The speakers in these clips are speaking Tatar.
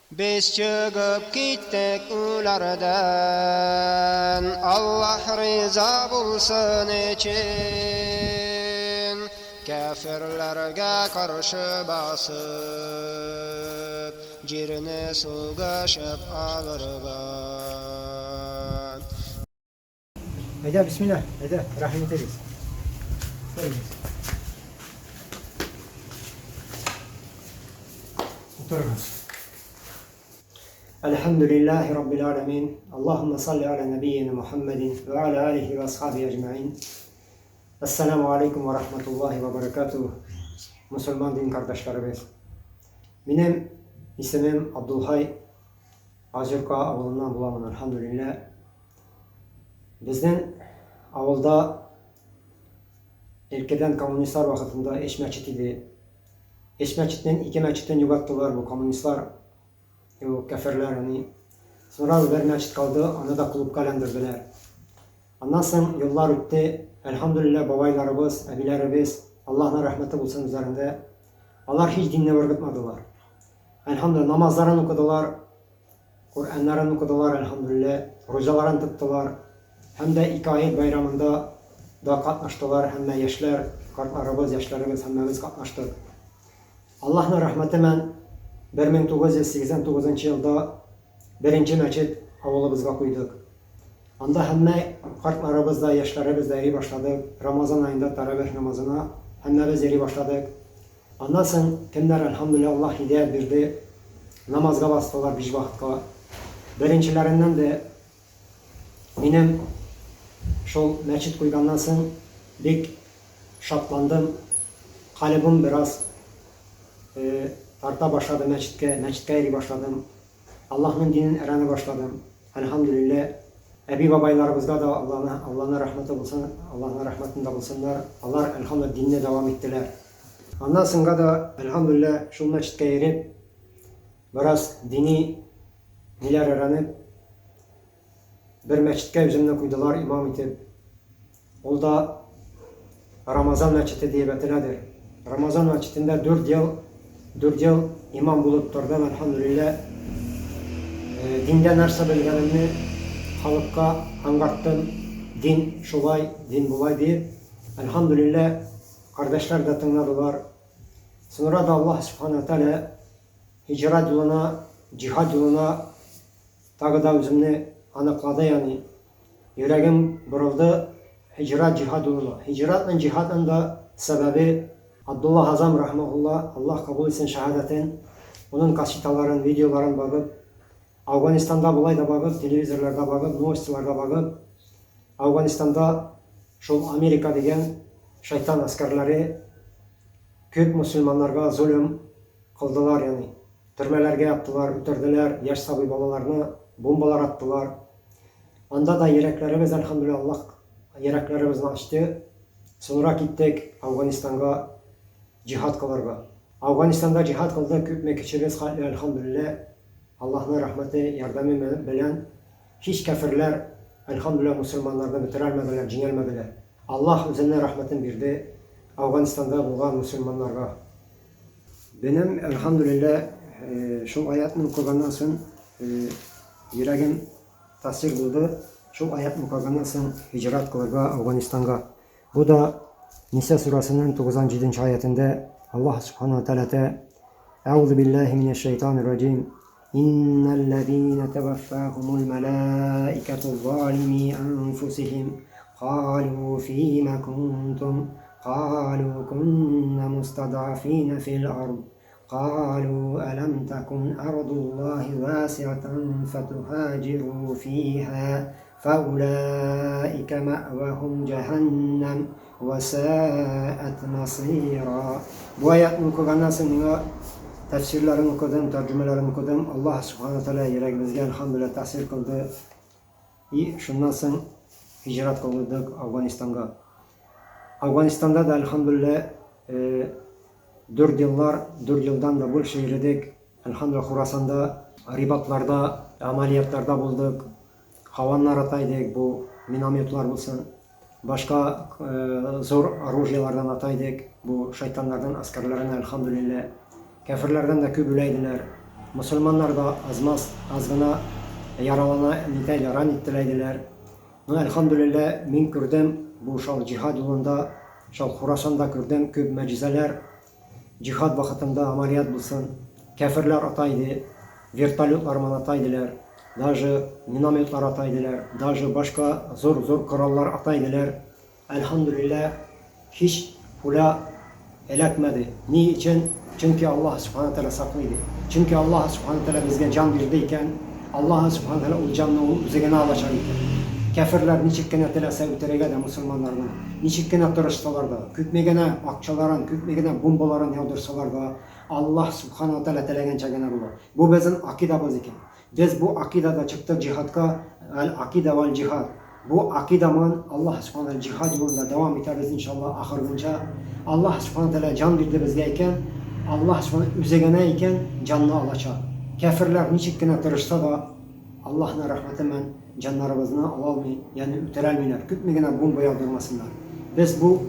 Без чыгып киттек үләрдән, Аллаһ риза булсын өчен. Кяферләргә каршы басып, Җирне сугышып алырга. Әйдә, бисмилла, әйдә, рәхим итегез. Утырыгыз. Әлхәмдүлилләһи раббил аләмин. Аллаһумма салли аля нәбиена Мухаммадин ва аля алихи ва асхаби әҗмәин. Ассаламу алейкум ва рахматуллахи ва баракатуһ. Мусульман дин кардәшләребез. Минем исемем Абдулхай Азюрка авылыннан буламын, әлхәмдүлилләһ. Безнең авылда элкедән коммунистлар вакытында өч мәчет иде. Өч мәчетнең ике мәчетен югаттылар бу коммунистлар, бу кәферләр, ани. Соңра бер мәчет калды, аны да клубка әйләндерделәр. Аннан соң еллар үтте, әлхәмдүлилләһ, бабайларыбыз, әбиләребез, Аллаһның рәхмәте булсын үзләрендә, алар һич динне ыргытмадылар. Әлхәмдүлилләһ, намазларын укыдылар, Коръәннәрен укыдылар, әлхәмдүлилләһ, рузаларын тоттылар һәм дә ике ает байрамында да катнаштылар, һәммә яшьләр, картларыбыз, яшьләребез һәммәбез катнаштык. Аллаһның рәхмәте мән 1989 нчы елда беренче мәчет авылыбызга куйдык. Анда һәммә картларыбыз да, яшьләребез дә йөри башлады. Рамазан аенда тәравих намазына һәммәбез йөри башладык. Аннан соң кемнәр, әлхәмдүлилләһ, Аллаһ һидәят бирде, намазга бастылар биш вакытка. Беренчеләреннән дә минем шул мәчет куйганнан соң бик шатландым. Калебым бераз тарта башлады мәчеткә, мәчеткә йөри башладым. Аллаһның динен өйрәнә башладым. Әлхәмдүлилләһ, әби-бабайларыбызга да Алланы, Алланың рәхмәте булсын, Аллаһның рәхмәтендә булсыннар. Алар, әлхәмдүлилләһ, динне дәвам иттеләр. Аннан соңга да, әлхәмдүлилләһ, шул мәчеткә йөреп, бераз дини ниләр өйрәнеп, бер мәчеткә үземне куйдылар имам итеп. Ул да Рамазан мәчете диеп әйтеләдер. Рамазан мәчетендә дүрт ел, дүрт ел имам булып тордым, әлхәмдүлилләһ. Диндә нәрсә белгәнемне халыкка аңгарттым. Дин шулай, дин болай диеп. Әлхәмдүлилләһ, кардәшләр дә тыңладылар. Соңра да Аллаһ Сүбхәнәһү вә Тәгалә һиҗрәт юлына, җиһад юлына тагы да үземне аныклады, ягъни Йөрәгем борылды һиҗрәт җиһад юлына. Һиҗрәтнең җиһадның да сәбәбе Абдулла Газам рәхимәһулла, Аллаһ кабул итсен шәһадәтен, оның кассеталарын, видеоларын багып, Ауганистанда болай да багып, телевизорларда багып, новостиларда багып, Ауганистанда шул Америка дигән шайтан әскәрләре күп мусульманнарга золым кылдылар, ягъни төрмәләргә яптылар, үтерделәр, яшь сабый балаларны бомбалар аттылар. Анда да йөрәкләребез, әлхәмдүлилләһ, Аллаһ йөрәкләребезне ачты. Соңра киттек Әфганстанга җиһад кылырга. Әфганстанда җиһад кылдык, күпме көчебез хәтле, әлхәмдүлилләһ, Аллаһның рәхмәте, ярдәме белән һич кәферләр, әлхәмдүлилләһ, мусульманнарны бетерәлмәделәр, җиңәлмәделәр. Аллаһ үзенең рәхмәтен бирде Әфганстанда булган мусульманнарга. Минем, әлхәмдүлилләһ, шул аятны укыганнан соң йөрәгем тасир булды. Шул аятны укыганнан соң һиҗрат кылырга Әфганстанга. Бу да Ниса сүрәсенең 97 нче аятендә Аллаһ Субхану ва Тәгалә Әгъузу биллаһи минәш шайтанир раҗим. Иннәлләзина тәвәффәһумул мәлаикәту залими анфусихим калу фима кунтум калу кунна мустадафина фил ард калу алам такун ардуллаһи васиатан фатухаҗиру фиха фаулаика мәъвахум җәһәннәм вә сәәт масыйра. Бу аятны укыганнан соң миңа тәфсирләрен укыдым, тәрҗемәләрен укыдым. Аллаһ Субхана Тәгалә йөрәгебезгә әлхәмдүлилләһ тәэсир кылды. И шуннан соң һиҗрәт кылдык Афганистанга. Афганистанда да әлхәмдүлилләһ дүрт еллар, дүрт елдан да больше йөредек. Әлхәмдүлилләһ Хурасанда, рибатларда, амалиятларда булдык. Һаваннар ата идек, бу минометлар булсын. Башка зур оружиелардан ата идек, бу шайтаннарның аскәрләрен, әлхәмдүлилләһ. Кәферләрдән дә күп үлә иделәр. Мосылманнар да азмаз, аз гына яралана, нитә, яран иттелә иделәр. Ну, әлхәмдүлилләһ, мин күрдем, бу шал җиһад юлында, шал Хурасанда күрдем күп мәҗизәләр. Җиһад вакытында амалият булсын, кяферләр ата иде, вертолетлар ман ата иделәр, даже минометлар ата иделәр, даже башка зур-зур кораллар ата иделәр. Әлхәмдүлилләһ, һич пуля эләкмәде. Ни өчен? Чөнки Аллаһ Сүбхәнә Тәгалә саклый иде. Чөнки Аллаһ Сүбхәнә Тәгалә безгә җан бирде икән, Аллаһ Сүбхәнә Тәгалә ул җанны ул үзе генә алачак икән. Кяферләр ничек кенә теләсә үтерергә дә мусульманнарны, ничек кенә тырышсалар да, күпме генә акчаларын, күпме генә бомбаларын яудырсалар да, Аллаһ Сүбхәнә Тәгалә теләгәнчә генә була. Бу безнең акыйдабыз икән. Без бу акыйдада чыктык җиһадка, Әл-акыйда вәл-җиһад. Бу акыйда ман Аллаһ Сүбхәнә Тәгалә җиһад юлында дәвам итәбез иншаллаһ ахыргынча. Аллаһ Сүбхәнә Тәгалә җан бирде безгә икән, Аллаһ Сүбхәнә үзе генә икән җанны алачак. Кяферләр ничек кенә тырышса да, Аллаһның рәхмәте мән җаннарыбызны ала алмый, ягъни үтерәлмиләр, күпме генә бомба яудырмасыннар. Без бу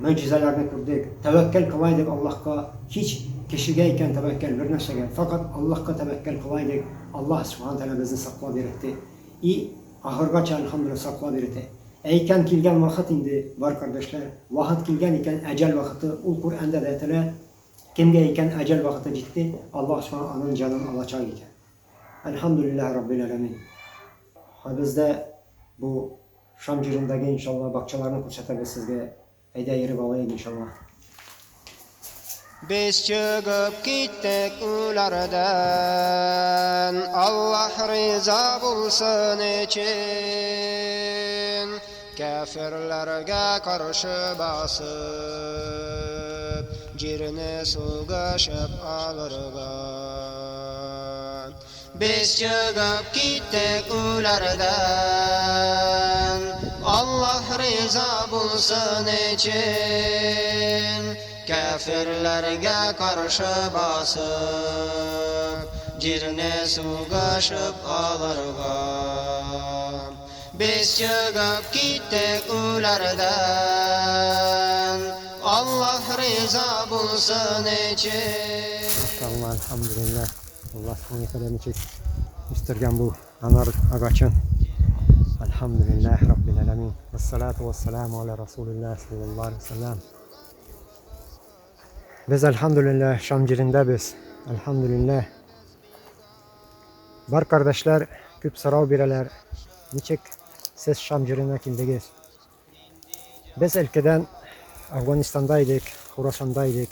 Могҗизаларны күрдек. Тәвәккәл кыла идек Аллаһка, һич кешегә икән тәвәккәл бер нәрсәгә, факат Аллаһка тәвәккәл кыла идек, Аллаһ Сүбхәнә Тәгалә безне саклап йөретте. И ахыргача, әлхәмдүлилләһ, саклап йөретә. Ә икән килгән вакыт инде, бар кардәшләр, вакыт килгән икән, әҗәл вакыты, ул Коръәндә дә әйтелә, кемгә икән әҗәл вакыты җитте, Аллаһ Сүбхәнә аның җанын алачак икән. Әлхәмдүлилләһ Раббил Әләмин. Һә бездә бу Шам җирендәге, иншалла, бакчаларны күрсәтәбез сезгә. Әйдә, йөреп алыйк, иншалла. Без чыгып киттек үләрдән, Аллаһ риза булсын өчен, Кяферләргә каршы басып, Җирне сугышып алырга. Без чыгып киттек үләрдән, Аллаһ риза булсын өчен, Кяферләргә каршы басып, Җирне сугышып алырга. Без чыгып киттек үләрдән, Аллаһ риза булсын өчен. Машалла, әлхәмдүлилләһ. Аллаһ Субхану Тәгалә ничек үстергән бу анар агачын. Әлхәмдүлилләһ Раббил Әләмин. Вассалату вассаламу аля Расулилләһ саллаллаһу алейһи вәсәлләм. Без әлхәмдүлилләһ Шам җирендә без. Әлхәмдүлилләһ. Бар кардәшләр күп сорау бирәләр. Ничек сез Шам җиренә килдегез? Без өлкәдән Афганистанда идек, Хурасанда идек.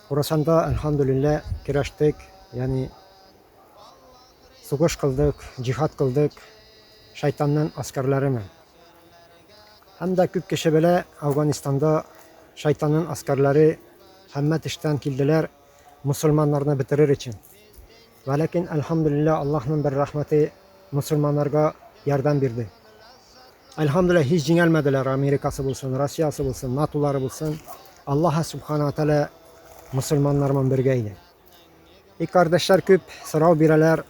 Хурасанда, әлхәмдүлиллә, көрәштек, ягъни сугыш кылдык, җихад кылдык шайтанның аскарлары белән. Һәм дә күп кеше белә, Афганистанда шайтанның аскарлары һәммә төштән килделәр мусульманнарны бетерер өчен. Вәләкин, әлхәмдүлиллә, Аллаһның бер рәхмәте мусульманнарга ярдәм бирде. Әлхәмдүлилләһ, һич җиңәлмәделәр, Америкасы булсын, Россиясы булсын, НАТОлары булсын. Аллаһ Субхана Тәгалә мусульманнар белән бергә иде. И кардәшләр күп сорау бирәләр,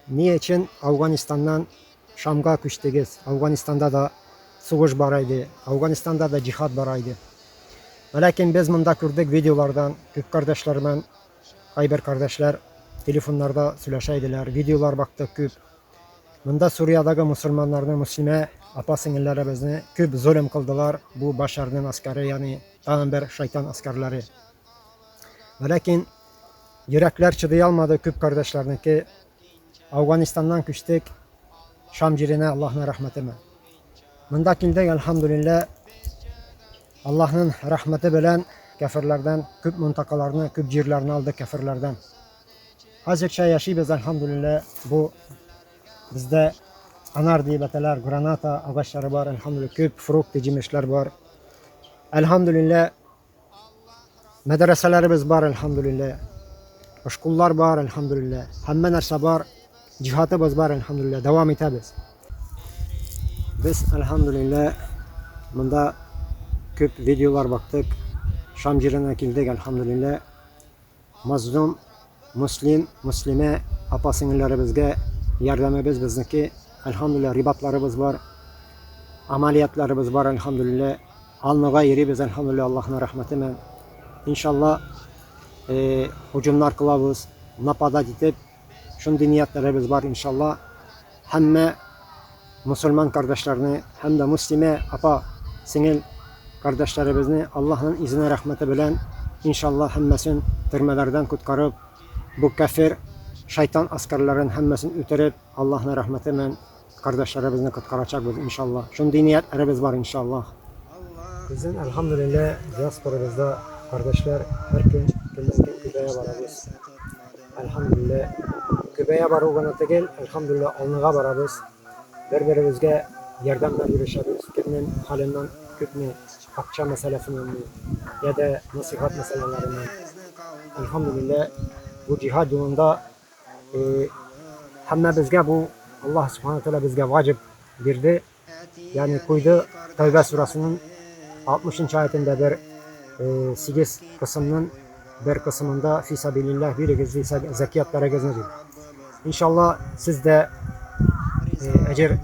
ни өчен Афганистаннан Шамга күчтегез? Афганистанда да сугыш бара иде, Афганистанда да җихад бара иде. Ләкин без монда күрдек видеолардан, күп кардәшләр белән кайбер кардәшләр телефоннарда сөйләшә иделәр, видеолар бактык күп. Монда Суриядәге мусульманнарны, муслимә апа-сеңелләребезне күп золым кылдылар, бу Башарның аскәре, ягъни тагын бер шайтан аскәрләре. Ләкин йөрәкләр чыдый алмады күп кардәшләрнеке. Афганистаннан күчтек Шам җиренә Аллаһның рәхмәте белән. Монда килдек, әлхәмдүлилләһ, Аллаһның рәхмәте белән кәферләрдән күп мунтакаларны, күп җирләрне алдык кәферләрдән. Хәзерчә яшибез, әлхәмдүлилләһ, бу бездә анар дип әйтәләр, граната агачлары бар, әлхәмдүлилләһ, күп фрукты, җимешләр бар. Әлхәмдүлилләһ, мәдрәсәләребез бар, әлхәмдүлилләһ. Школлар бар, әлхәмдүлилләһ. Һәммә нәрсә бар, җиһатыбыз бар, әлхәмдүлилләһ, дәвам итәбез. Без, әлхәмдүлилләһ, монда күп видеолар бактык. Шам җиренә килдек, әлхәмдүлилләһ. Мазлум, мөслим, мөслимә апа-сеңелләребезгә ярдәмебез безнеке. Әлхәмдүлилләһ, рибатларыбыз бар. Амалиятларыбыз бар, әлхәмдүлилләһ. Алнага йөрибез, әлхәмдүлилләһ, Аллаһның рәхмәте белән. Иншалла, э, һуҗумнар кылабыз. нападать итеп, шундый ниятләребез бар, иншалла. Һәммә мусульман кардәшләрне һәм дә муслимә апа, сеңел кардәшләребезне Аллаһның изне рәхмәте белән, иншалла, һәммәсен төрмәләрдән коткарып, бу кафир, шайтан аскәрләрен һәммәсен үтереп, Аллаһның рәхмәте белән кардәшләребезне коткарачакбыз, иншалла. Шундый ниятләребез бар, иншалла. Безнең, әлхәмдүлилләһ, диаспорабызда кардәшләр һәр көн, көннән-көн күбәя барабыз. Әлхәмдүлилләһ. Күбәя бару гына түгел, әлхәмдүлилләһ, алныга барабыз. Бер-беребезгә ярдәмнәр бирешәбез. Кемнең хәленнән күпме акча мәсьәләсеннәнме, я дә насыйхат мәсьәләләреннән. Әлхәмдүлилләһ, бу җиһад юлында Һәммәбезгә бу Аллаһ Субхана Тәгалә безгә ваҗиб бирде, ягъни куйды. Тәүбә сүрәсенең 60 нчы аятендә бер сигез кысымның бер кысымында фи сабилилләһ бирегез ди зәкиятләрегезне ди. Иншалла сез дә әҗер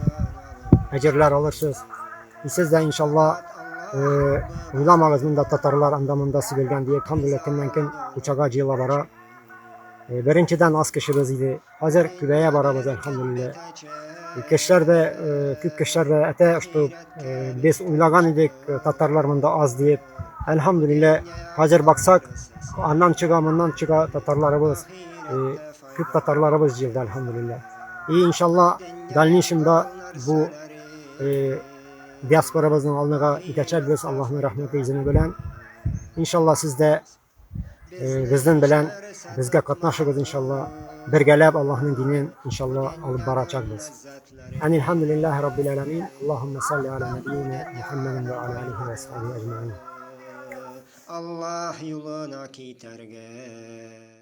әҗерләр алырсыз. И сез дә иншалла уйламагыз монда татарлар анда монда сибелгән диеп, әлхәмдүлилләһ, көннән көн Учага җыела бара. Беренчедән аз кешебез иде. Хәзер күбәя барабыз, әлхәмдүлилләһ. Кешеләр дә, күп кешеләр дә әйтә, что без уйлаган идек, татарлар монда аз диеп. Әлхәмдүлилләһ, хәзер баксак, аннан чыга, моннан чыга татарларыбыз. Күп татарларыбыз җыелды, әлхәмдүлилләһ. И иншалла, дальнейшемда бу диаспорабызның алдыга итәчәкбез, Аллаһның рәхмәте изене белән. Иншалла, сез дә Безнең белән безгә катнашыгыз иншалла. Бергәләп Аллаһның динен иншалла алып барачакбыз. Әнилхәмдүлилләһи раббил әләмин. Аллаһуммә салли аля нәбиина Мухаммадин ва аля алихи ва асхабихи әҗмәгыйн. Аллаһ юлына китәргә.